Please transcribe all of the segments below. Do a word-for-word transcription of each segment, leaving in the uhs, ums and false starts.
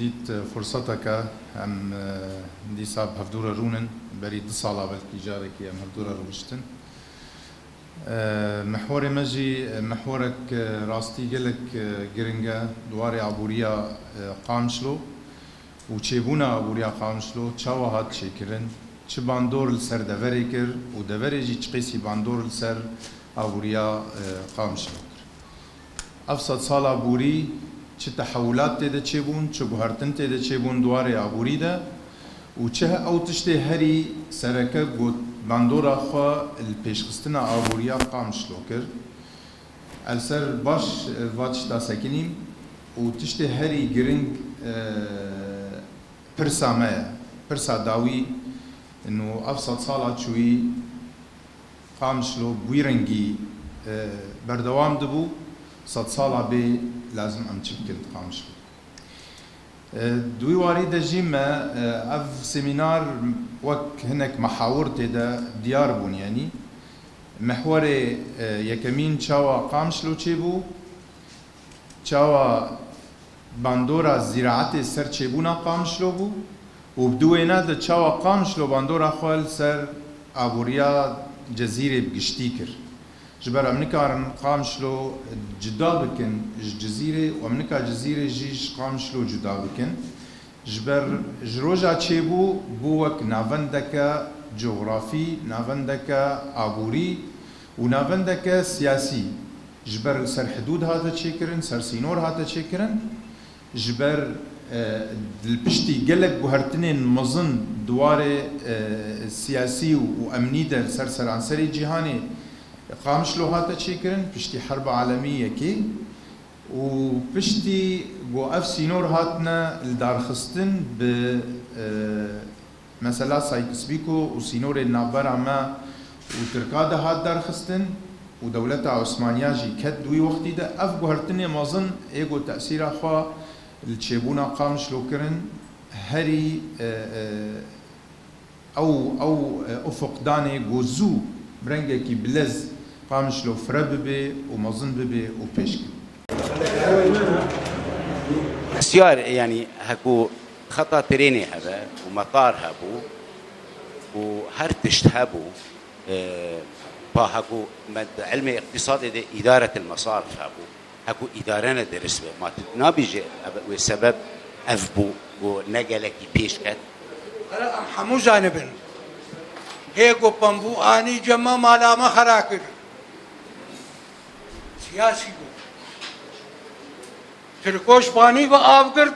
Dît, e, furseteke em, e, dîsa bi hevdû re rûnin, berî du sala belkî carekî em hevdû re rûniştin. E, mihwerê me jî, e, mihwerek, e, rastî gelek, e, giring e di warê aboriya, e, Qamişlo û çêbûna aboriya Qamişlo çawa hat çêkirin, çi bandor li ser deverê kir û deverê jî çiqêsî bandor li ser aboriya, e, Qamişlo kir. Ev sedsala borî çi tehewulat tê de çêbûn, çi guhertin tê de çêbûn di warê aborî de û çi he-, ew tiştê herî sereke got bandora xwe li pêşxistina aboriya Qamişlo kir. Ez ser baş, e, va tişta sekinîm û tiştê herî giring, e, pirsa me ye. Pirsa dawî, ino ev sedsala çûyî Qamişlo bi wî rengî, e, berdewam dibû, sedsala bê lazim em çi bikin di Qamişlo? E, di wî warî de jî me, e, ev semînar wek hinek mehawir tê de diyar bûn, yanî mehwerê, e, yekemîn çawa Qamişlo çêbû, çawa bandora zîraetê ser çêbûna Qamişlo bû û bi di wêne de çawa Qamişlo bandora xwe li ser aboriya Cezîrê bi giştî kir. Ji ber em nikarin Qamişlo cuda bikin ji Cizîrê û em nika Cizîrê jî ji Qamişlo cuda bikin. Ji ber ji roja çêbû bû wek navendeke cografî, navendeke aborî û navendeke siyasî. Ji ber li ser hidûd hate çêkirin, ser sînor hate çêkirin. Ji ber, e, li piştî gelek guhertinên mezin di warê, e, siyasî û, û emnî de li ser seranserê cîhanê Qamişlo hate çêkirin, piştî Herba Alemî Yekê. Û piştî ku ev sînor hatine lidarxistin bi, e, mesela Sykes-Picot û sînorên navbera me û Tirka de hat darxistin û dewleta Osmaniya jî ket di wî wextî de, ev guhertinê mezin ê ku tesîra xwe li çêbûna Qamişlo kirin, herî, e, e, ew, ew, e, ufuq danê ku zû bi rengekî bilez Qamişlo fire bibe û mezin bibe û pêş keve. Pisyar, yanî, heku xeta trênê hebe û metar hebû û her tişt hebû, e, pa heku me di ilmê îqtîsadê de îdaretil mesarif hebû. Heku îdare ne derist be. Ma tu nabêje ev, wê sebeb ev bû ku ne gelekî pêş ket? Here em hemû zanibin. Hê ku pembû anî cema mala me xera kir. Siyasî bû. Tirkoş banî ve av girt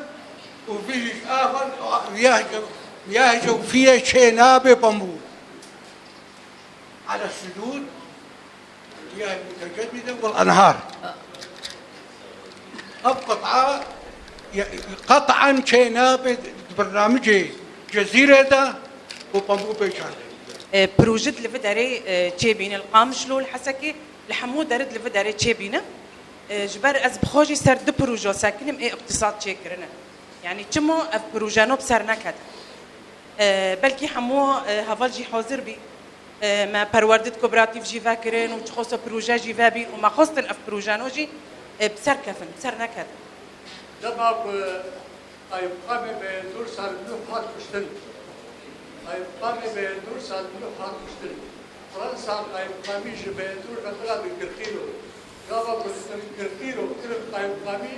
û vî ji axir viya, viya jewfiye çê nabe pembû. Ala sudûd, viya mutecedide wal enhar. Ev qet'a, ya, qet'an çê nabe di bernamicê Cezîre de û pembû pêşan. E, proje li vî derê, e, çêbîne li Qamişlo, li Hesekê, li hemû derid li vî derê çêbîne. E, ji ber ez bi xwe jî ser du proje sekinim ê îqtîsad çêkirine. Yanî çima ev proje no bi ser nekete? E, belkî hemû, e, heval jî hazir bî. E, me perwerdit kooperatif jî vekirin û çiqas proje jî vebîn û me xwestin ev proje no jî, e, bi ser kefin, bi ser neketin. Dema ku Qayûmqamê Bêndur Salim Nuh hat kuştin. Qayûmqamê Bêndur Salim Nuh hat kuştin. Fransa qayûmqamî ji Bêndur re bira bi Girqîro. Gava ku li Girqîro kirin qayûmqamî,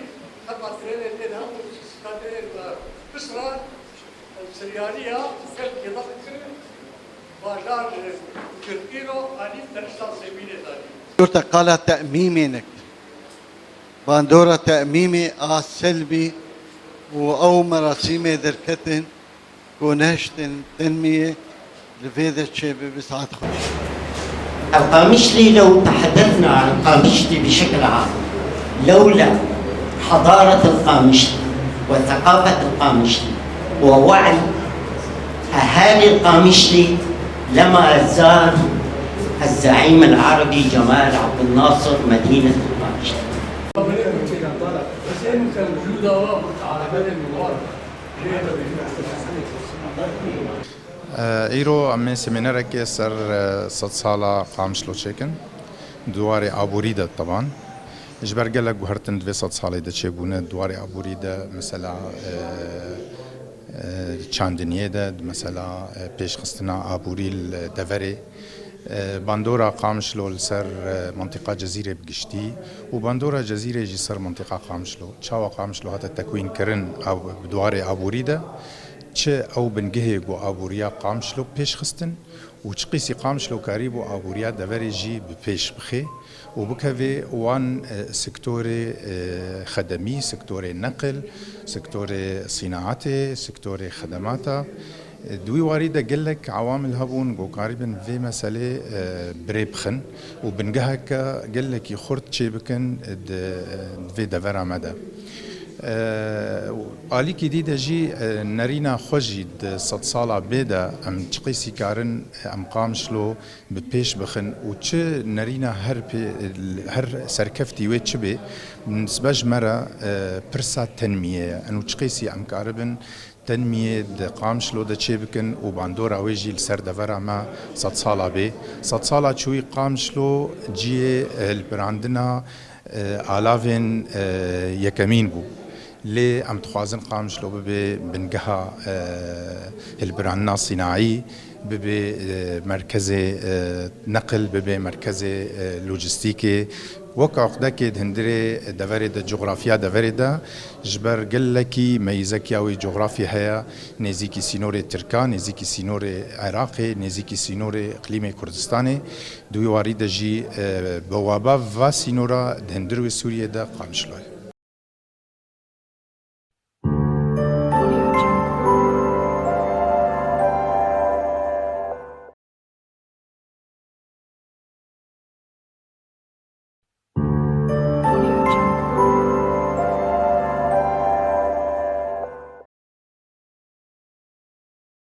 hepa trênê tê de hebû, sîka trênê de pisra, siryariya, gelkî de kirin, bajar Girqîro anî tenişta Sêmînê danî. Orta qala temîmê nek. Bandora temîmê a Selmî û ew merasîmê derketin ku nehiştin tenmiyê li vê de çêbibe saet xwe. القامشلي، لو تحدثنا عن القامشلي بشكل عام، لولا حضارة القامشلي وثقافة القامشلي ووعي أهالي القامشلي، لما زار الزعيم العربي جمال عبد الناصر مدينة القامشلي. Îro em ê semînerekê ser, e, sedsala Qamişlo çêkin. Di warê aborî de teban. Ji ber gelek guhertin di vê sed salê de çêbûne, di warê aborî de, mesela, e, e, çandiniyê de, di mesela, e, pêşxistina aborî li deverê, e, bandora Qamişlo li ser, e, mentiqa Cezîrê bi giştî û bandora Cezîrê jî ser mentiqa Qamişlo. Çawa Qamişlo hate tekwîn kirin, ab-, di warê aborî de, çi ew bingehê ku aboriya Qamişlo pêşxistin, û çi qîsî Qamişlo karîbû aboriya deverê jî bi pêş bixê û bikevê wan, e, sektorê, e, xedemî, sektorê neqil, sektorê sînaetê, sektorê xedemata. E, di wî warî de gelek ewamil hebûn ku karîbin vê meselê, e, bi rê bixin û bingeheke gelekî xurt çêbikin di, di vê devera me de. E, alîkî dî de jî, e, nerîna xwe jî di sedsala bê de em çi qîsî karin, em Qamişlo bi pêş bixin û çi nerîna her pê-, her serkeftî wê çi bê, nisbe ji me re, e, pirsa tenmiyê ye. Eno çi qîsî em karibin tenmiyê di Qamişlo de çêbikin û bandora wê jî li ser devera me sedsala bê. Sedsala çûyî Qamişlo cihê, e, hilbirandina, e, alavên, e, yekemîn bû. Lê em dixwazin Qamişlo bibe bingeha, e, hilbirandina sînayî, bibe, e, merkezê, e, neqil, bibe merkezê, e, lojîstîkê. Wek uqdekê di hundirê deverê de, coxrafiya deverê de, ji ber gelekî meyîzekiya wê coxrafyê heye, nêzîkî sînorê Tirka, nêzîkî sînorê Iraqê, nêzîkî sînorê îqlîmê Kurdistanê. Di wî warî de jî, e, bawaba va sînora di hundir wê Sûriyê de Qamişlo ye.